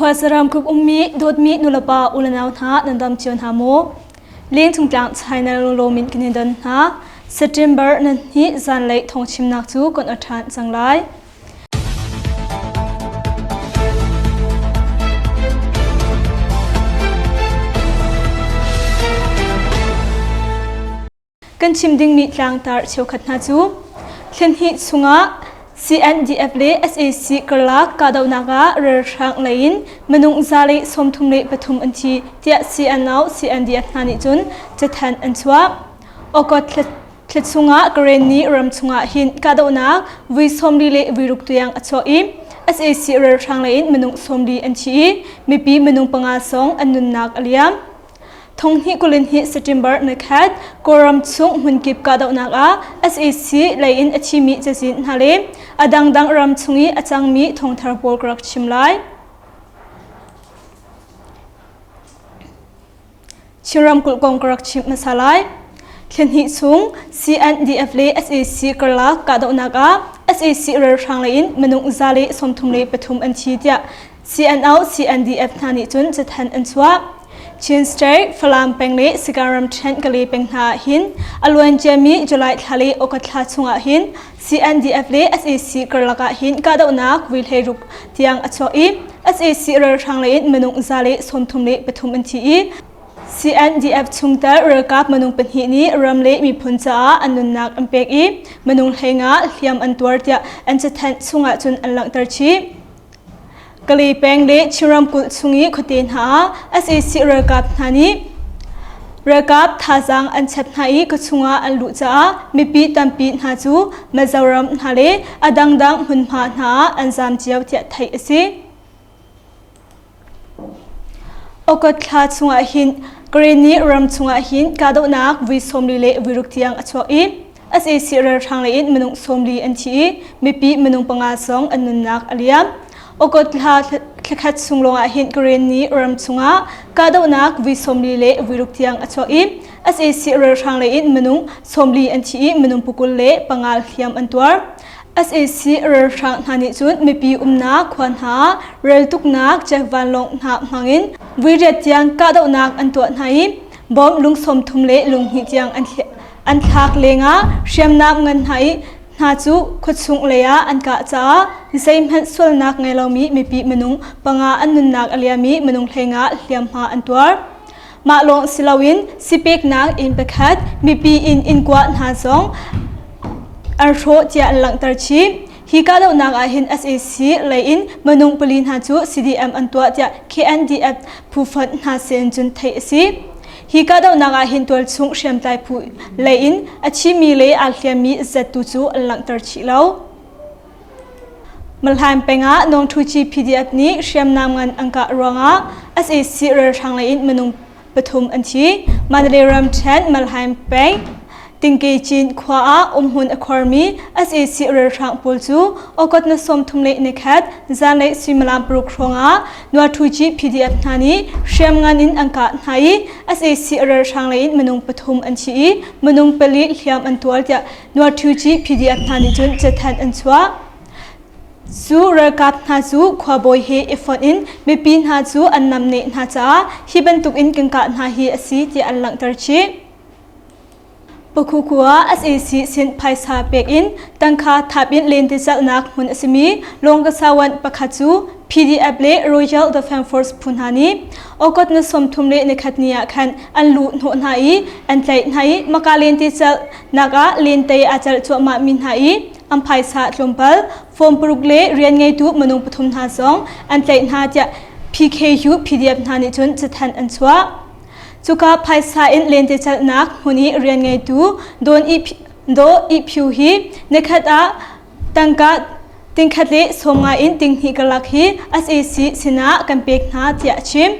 Khuasaram khup ummi dawtmi nulepa ulenau hna nan dam cio hna maw? Lengchung tlang China lunglomin kan in don hna. September nan hnih zanlei thawngchimnak cu kan awt ṭhan cang lai. Kan chim dingmi tlangtar cheukhat hna cu thlenhnih chungah CNDF le sac karlak kahdohnak ah ralhrang lei in minung 133 an thi tiah CNO CNDF hna nih cun cathanh an chuah. Okot thla chungah Karen nih ram chungah hin kahdohnak vui 40 le vui ruk tiang a chuah i sac ralhrang lei in minung 40 an thi i mipi minung panga song an nunnak a liam. Thonghnih 22 September nikhat Kawlram chung hmunkip kahdohnak ah sac lei in a thimi cazin hna le a dangdang ram chung i a cangmi thawngthar pawl ka rak chim lai. Chin ramkulh kong ka rak chim hmasa lai. Thlenhnih chung CNDF le sac karlak kahdohnak ah sac ralhrang lei in minung 133 an thi tiah CNO CNDF hna nih cun cathanh an chuah. Chin State, Falam peng le Sagaing ramṭhen Kale peng hna ah hin a luanciami July thla le August thla chungah hin CNDF le sac karlak ah hin kahdohnak vui 16 tiang a chuak i sac ralhrang lei in minung 133 an thi i CNDF chungtel ralkap minung pahnih nih ram le miphun caah an nunnak an pek i minung 15 hliam an tuar tiah an cathanh chungah cun an langhter chih. Kalay peng le Chin ramkulh chung i khuate hna ah sac ralkap hna nih ralkap thazaang an chap hna i khuachung ah an luh caah mipi tampi hna cu Mizoram hna le a dangdang hmunhma hna ah an zaam cio tiah theih a si. August thla chungah hin Karenni ram chungah hin kahdohnak vui 40 le vui ruk tiang a chuak i sac ralhrang lei in minung 40 an thi i mipi minung panga zong an nunnak a liam. August thla thlakhat chung lawngah hin Karenni ram chungah kahdohnak vui 40 le vui ruk tiang a chuak i sac ralhrang lei in minung 40 an thi i minung pukul le panga hliam an tuar. Sac ralhrang hna nih cun mipi umnak khua hna reltuknak Jack vanlawng hna hmangin vuiriat tiang kahdohnak an tuah hna i bomb lung 30 le lung hnih tiang an thlak lengah hriamnam ngan hna i hna cu khuachung lei ah an kah caah zeihmanh sualnak ngei lomi mipi minung panga an nunnak a liam i minung 15 hliamhma an tuar. Mah lawng si loin sipeknak inn pakhat mipi inn innkua hna zong an hrawh tiah an langhter chih. Hi kahdohnak ah hin sac lei in minung pali hna cu CDM an tuah tiah KNDF phu fonh hna sin cun theih a si. Hi kahdohnak ah hin tualchung hriamtlai phu lei in a thimi le aa hliammi zat tu cu an langhter chih lo. Malhaim peng ah Nawngṭhuci PDF nih hriamnam ngan an kah ruangah sac ralhrang lei in minung pathum an thi. Mandalay ramṭhen Malhaim peng Tingkecin khua ah umhmun a khuarmi sac ralhrang pawl cu August ni 31 zanlei suimilam paruk hrawngah Nuaṭhuci PDF hna nih hriamngan in an kah hna i sac ralhrang lei in minung pathum an thi i minung pali hliam an tuar tiah Nuaṭhuci PDF hna nih cun cathanh an chuah. Cu ralkap hna cu khuabawi he i fonh in mipi hna cu an namneh hna caah hi bantukin kan kah hna hi a si tiah an langhter chih. Pakhuku ah sac sin phaisa pek in tangka thap in lentecelhnak hmun a simi Lawngkasawan pakhat cu PDF le Royal Defense Force phu hna nih August ni 31 ni ah khan an luh hnawh hna i an tlaih hna i maka lentecelhnak ah lente aa celh cuahmah mi hna i an phaisa tlawmpal form paruk le rian ngeitu minung pathum hna zong an tlaih hna tiah PKU PDF hna nih cun cathanh an chuah. Cuka phaisa in lentecelhnak hmun i rian ngeitu Dawn Do Iphu hi nikhat ah tangka tingkhat le sawmnga in tinghnih karlak hi sac sinah kan pek hna tiah a chim.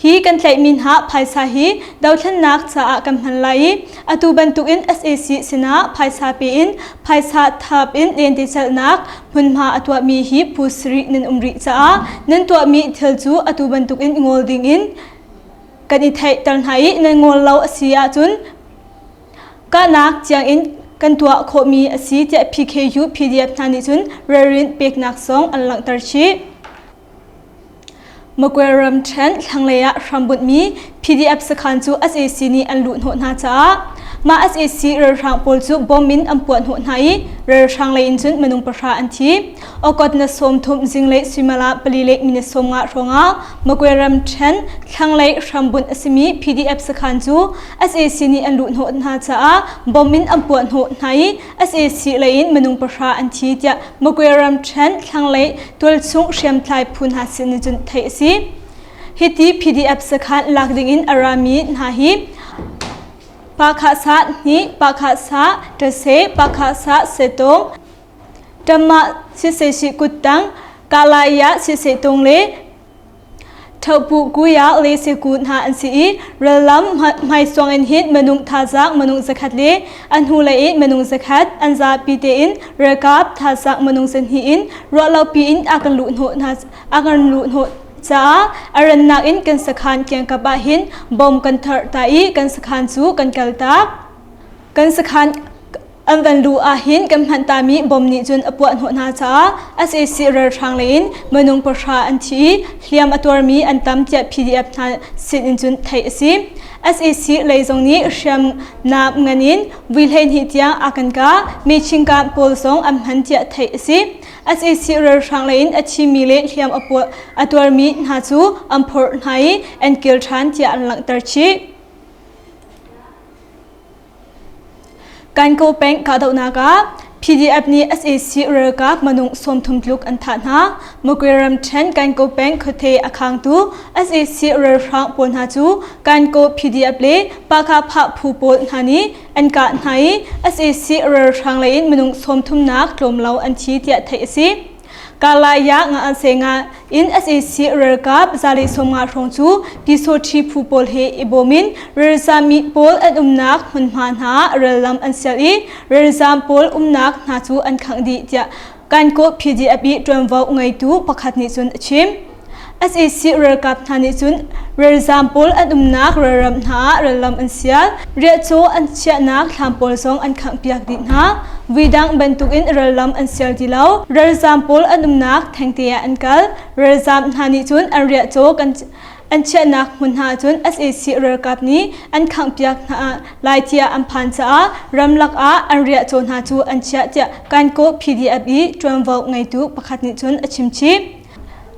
Hi kan tlaihmi hna phaisa hi dothlennak caah kan hman lai i atu bantukin sac sinah phaisa pe in phaisa thap in lentecelhnak hmunhma a tuahmi hi phu sarih nan um rih caah nan tuahmi thil cu atu bantukin ngol dingin kan i theihter hna i nan ngol lo a si ahcun kahnak tiangin kan tuah khawhmi a si tiah PKU PDF hna nih cun ralrin peknak zong an langhter chih. Magwe ramṭhen thlanglei ah hrambunhmi PDF sakhan cu sac nih an luhhnawh hna caah mah sac ralhrang pawl cu bom in an puahhnawh hna i ralhrang lei in cun minung pahra an thi. August na 30 zinglei suimilam pali le minute 15 hrawngah Magwe ramṭhen thlanglei hrambunh a simi PDF sakhan cu sac nih an luhhnawh hna caah bom in an puahhnawh hna i sac lei in minung pahra an thi tiah Magwe ramṭhen thlanglei tualchung hriamtlai phu hna sin in cun theih a si. Hiti PDF sakhan lak dingin a rami hna hi Pakhasa hni, Pakhasa Tase, Pakhasa Setong, Tama Sisesi Kuttang, Kalaya Sisetung le Thopu kuya le siku hna an si i rallam hmaisuang in hin minung thazaang minung zakhat le a hnulei in minung zakhat an zapi tein ralkap thazaang minung zahnih in ruahlopi in a kan luhhnawh hna a kan luhhnawh caah a rannak in kan sakhan kiangkap ah hin bom kan tharh ta i kan sakhan cu kan kal tak. Kan sakhan An van luh ahhin kan hman tami bom nih cun a puah hnawh hna caah sac ralhrang lei in minung pahra an thi i hliam a tuarmi an tam tiah PDF hna sin in cun theih a si. Sac lei zong nih hriamnam ngan in vui 12 tiang a kan kah, mechingkan pawl zong an hman tiah theih a si. Sac ralhrang lei in a thimi le hliam a tuarmi hna cu an phorh hna i an kil ṭhan tiah an langhter chih. Kankaw peng kahdohnak ah PDF nih sac ralkap minung 30 tluk an thah hna. Magwe ramṭhen Kankaw peng khuate a khangtu sac ralhrang pawl hna cu Kankaw PDF le Pahkahphah phu pawl hna nih an kah hna i sac ralhrang lei in minung 30 nak tlawm lo an thi tiah theih a si. Kalaya nga an se nga in sac ralkap zali 50 hrawng cu Pyisawṭhi phu pawl he i bawm in ralzami pawl an umnak hmunhma hna rallam an sial i ralzam pawl umnak hna cu an khangh dih tiah Kankaw PDF i ṭuanvo ngeitu pakhat nih cun a chim. Sac ralkap hna nih cun ralzam pawl an umnak ralram hna ah rallam an sial. Riahcaw an chiahnak thlam pawl zong an khanghpiak dih hna. Vuidang bantukin rallam an sial ti lo. Ralzam pawl an umnak thengte ah an kal. Ralzam hna nih cun an riahcaw kan an chiahnak hmun hna cun sac ralkap nih an khanghpiak hna lai tiah an phan caah ramlak ah an riahcaw hna cu an chiah tiah Kankaw PDF i ṭuanvo ngeitu pakhat nih cun a chim chih.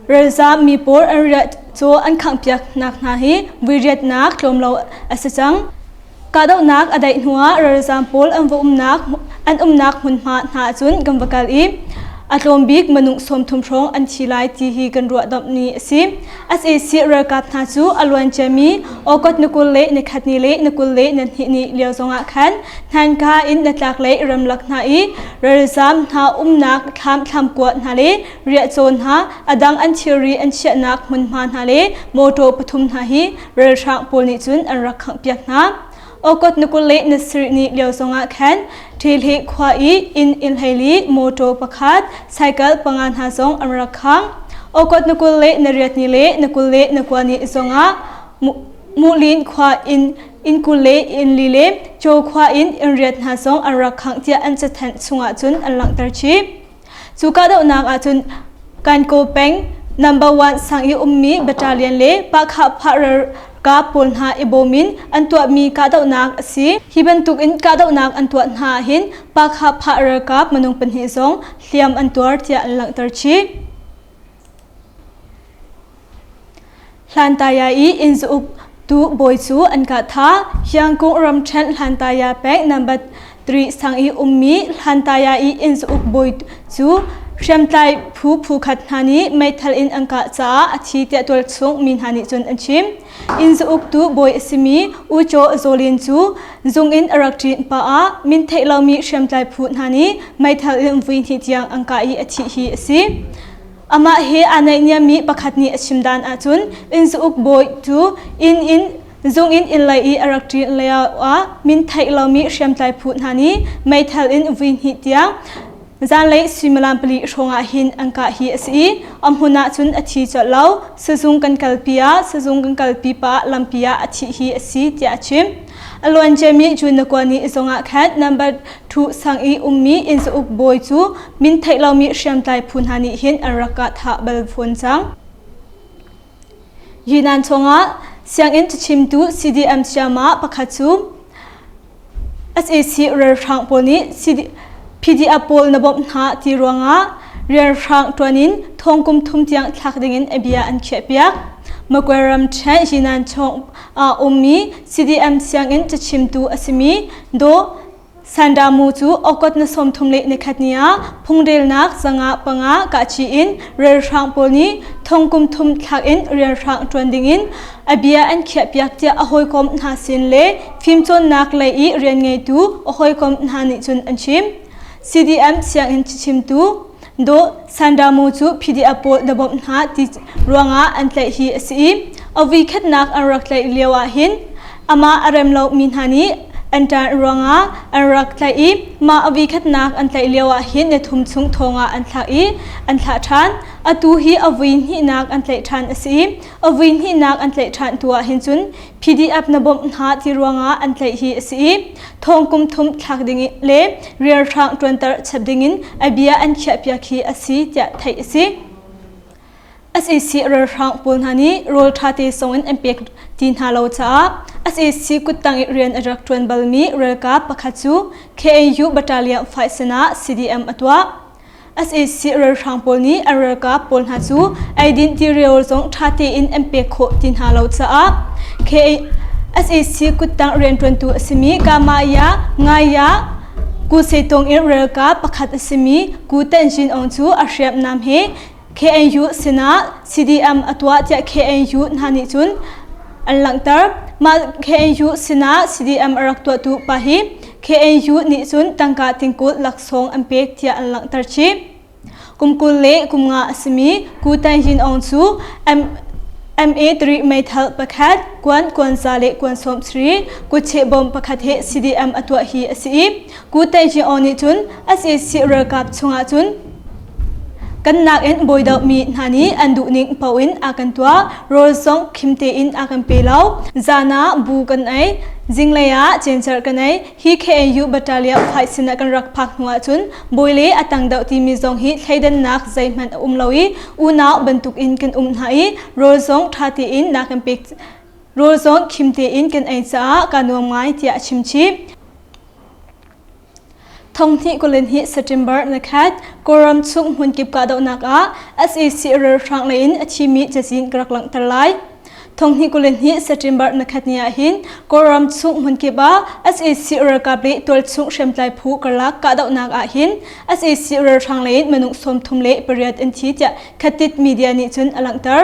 Ralzaam mi pawl an riah cu an khanghpiak nak hna hi vuiriatnak tlawm lo a si cang. Kahdohnak a daih hnuah ralzaam pawl an va umnak an umnak hmunhma hna ahcun kan va kal i a tlawm bik minung 30 hrawng an thi lai ti hi kan ruahdomh ni a si. Sac ralkap hna cu a luan ciami August ni 20 le ni khat ni le ni 20 le ni hnih ni lio zongah khan Hnanka in na tlak lei ramlak hna i ralzaam hna umnak thlam thlam kua hna le riahcaw hna, a dang an thilri an chiahnak hmunhma hna le mawṭaw pathum hna hi ralhrang pawl nih cun an rak khanghpiak hna. August ni 20 le ni sarih ni lio zongah khan Ṭhihleh khua i inn inn hleili mawṭaw pakhat, cycle panga hna zong an rak khang. August ni 20 le ni riat ni le ni 20 le ni kua ni zongah Muhlin khua inn inn 20 le inn li le Caw khua in inn riat hna zong an rak khangh tiah an cathanh chungah cun an langhter chih. Cu kahdohnak ahcun Kankaw peng number one sang i ummi battalion le Pahkhah ralkap pawl hna i bawm in an tuahmi kahdohnak a si. Hi bantuk in kahdohnak an tuah hna ahhin Pahkhah ralkap minung pahnih zong hliam an tuar tiah an langhter chih. Hlantaya i inn zauk tu bawi cu an kah thah. Hiangkung ramṭhen Hlantaya peng number 3 sang i ummi Hlantaya i inn zauk bawi cu hriamtlai phu phu khat hna nih meithal in an kah caah a thi tiah tualchung mi hna nih cun an chim. Inn zauk tu bawi a simi U Chaw Zaw Lin cu zung in a rak ṭin pah ah min theih lomi hriamtlai phu hna nih meithal in vui hnih tiang an kah i a thih hi a si. Amah he aa naihniammi pakhat nih a chim dan ahcun inn zauk bawi cu inn in zung in inn lei i a rak ṭin lio ah min theih lomi hriamtlai phu hna nih meithal in vui hnih tiang. Zanlei suimilam pali hrawng ah hin an kah hi a si i a hmun ah cun a thi colh lo. Sizung kan kalpi ah sizung kan kalpi pah lampi ah a thih hi a si tiah a chim. A luanciami June na kua ni zongah khan number 2 sang i ummi inn zauk bawi cu min theih lomi hriamtlai phu hna nih hin an rak kah thah bal fawn cang. Yunnan chungah sianginn cachimtu CDM sayama pakhat cu sac ralhrang pawl nih PDF pawl na bawmh hna ti ruangah rianhrang ṭuan in thong kum thum tiang thlak dingin a bia an khiahpiak. Magwe ramṭhen Yunnan chung ah ummi CDM sianginn cachimtu a simi Daw Sandamu cu August na 31 ni ah phungrelnak 505 kahci in ralhrang pawl nih thong kum thum thlak in rianhrang ṭuan dingin a bia an khiahpiak tiah a hawikom hna sin le fimcawnnak lei i rian ngeitu a hawikom hna nih cun an chim. CDM sianginn chimtu Dawh Sandamu cu PDF pawl na bawmh hna ti ruangah an tlaih hi a si i a voikhatnak an rak tlaih lio ah hin amah a rem lomi hna nih an ṭan ruangah an rak tlaih i mah a voikhatnak an tlaih lio ah hin ni thum chung thong ah an thlak i an thlah ṭhan. Atu hi a vui hnihnak an tlaih ṭhan a si i a vui hnihnak an tlaih ṭhan tu ah hin cun PDF na bawmh hna ti ruangah an tlaih hi a si i thong kum thum thlak ding le rialhrang ṭuanter chap dingin a bia an khiahpiak hi a si tiah theih a si. sac ralhrang pawl hna nih rawl ṭhate song in an pek ti hna lo caah sac kuttang i rian a rak ṭuan balmi ralkap pakhat cu KNU Battalion 5 sinah CDM a tuah. Sac ralhrang pawl nih an ralkap pawl hna cu eidin tirawl zong ṭha tein an pek khawh ti hna lo caah sac kuttang rianṭuantu a simi Kamaya Ngaya Kusetong in ralkap pakhat a simi Ku Tan Jin Aung cu a hriamnam he KNU sinah CDM a tuah tiah KNU hna nih cun an langhter. Mah KNU sinah CDM a rak tuahtu pa hi KNU nih cun tangka tingkul laksawng an pek tiah an langhter chih. Kum 20 le kum nga a simi Ku Tan Yin Aung cu MA3 meithal pakhat, kuan kuanza le kuan sawm sri, kutcheh bom pakhat he CDM a tuah hi a si i Ku Tan Yin Aung nih cun sac ralkap chungah cun Kan nakin bawi dohmi hna nih an duhning paoh in a kan tuah, rawl zong khim tein a kan pe lo. Zan ah bu kan ei, zinglei ah cencerh kan ei. Hi KNU Battalion fight sinah kan rak phak hnu ahcun bawi le a tang doh timi zong hi thleidannak zeihmanh a um lo i unau bantukin kan um hna i rawl zong ṭha tein na kan pek rawl zong khim tein kan ei caah kaa nuam ngai tiah a chim chih. Thonghnih kulin hi September na khat Kawlram chung hmunkip kahdohnak ah sac ralhrang lei in a thimi cazin ka rak langhter lai. Thonghnih kulin hi September na khat ni ah hin Kawlram chung hmunkip ah sac ralkap le tualchung hriamtlai phu karlak kahdohnak ah hin sac ralhrang lei in minung 38 an thi tiah Khatit media nih cun a langhter.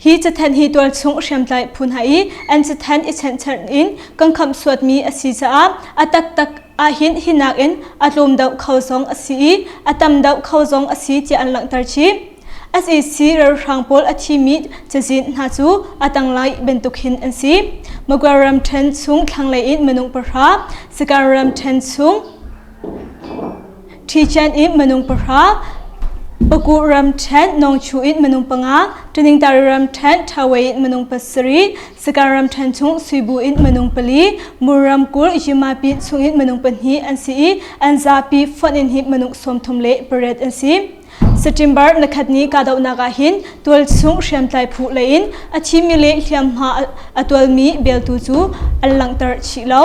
Hi cathanh hi tualchung hriamtlai phu hna i an cathanh i chanhchanh in kan khamhsuatmi a si caah a taktak ahhin hi nakin a tlawm deuh kho zong a si i a tam deuh kho zong a si tiah an langhter chih. Sac ralhrang pawl a thimi cazin hna cu a tanglei bantuk hin an si. Magway ramṭhen chung thlanglei in minung pahra, Sagaing ramṭhen chung Ṭhichen in minung pahra, Paku ramṭhen Nongchu in minung panga, Taningtari ramṭhen Thawei in minung pasarih, Sagaing ramṭhen chung Suibu in minung pali, Mur ramkulh Yimapi chung in minung pahnih an si i an zapi fonh in hi minung 38 an si. September nikhat ni kahdohnak ah hin tualchung hriamtlai phu lei in a thimi le hliamhma a tualmi beltu cu an langhter chih lo.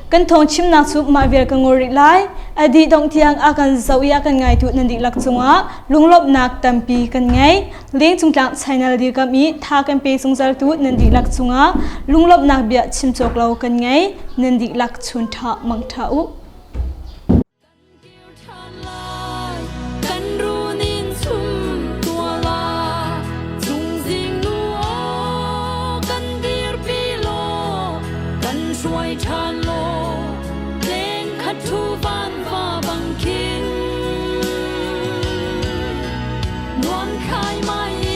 Kan thawng chimnak cu mah vial ka ngol rih lai. A dih dongh tiang a kan zoh i a kan ngaitu nan dihlak cungah lunglawmhnak tampi kan ngei. Lengcungtlang channel dirkamh i tha kan pe zungzaltu nan dihlak cungah lunglawmhnak bia chim cawk lo kan ngei. Nan dihlak chun ṭha mang ṭha u. Kan runin chum tua la Chungzing nu aw kan dirpi law kan hruai ṭhan law leng khat thu van va bang khin nuam khai mai.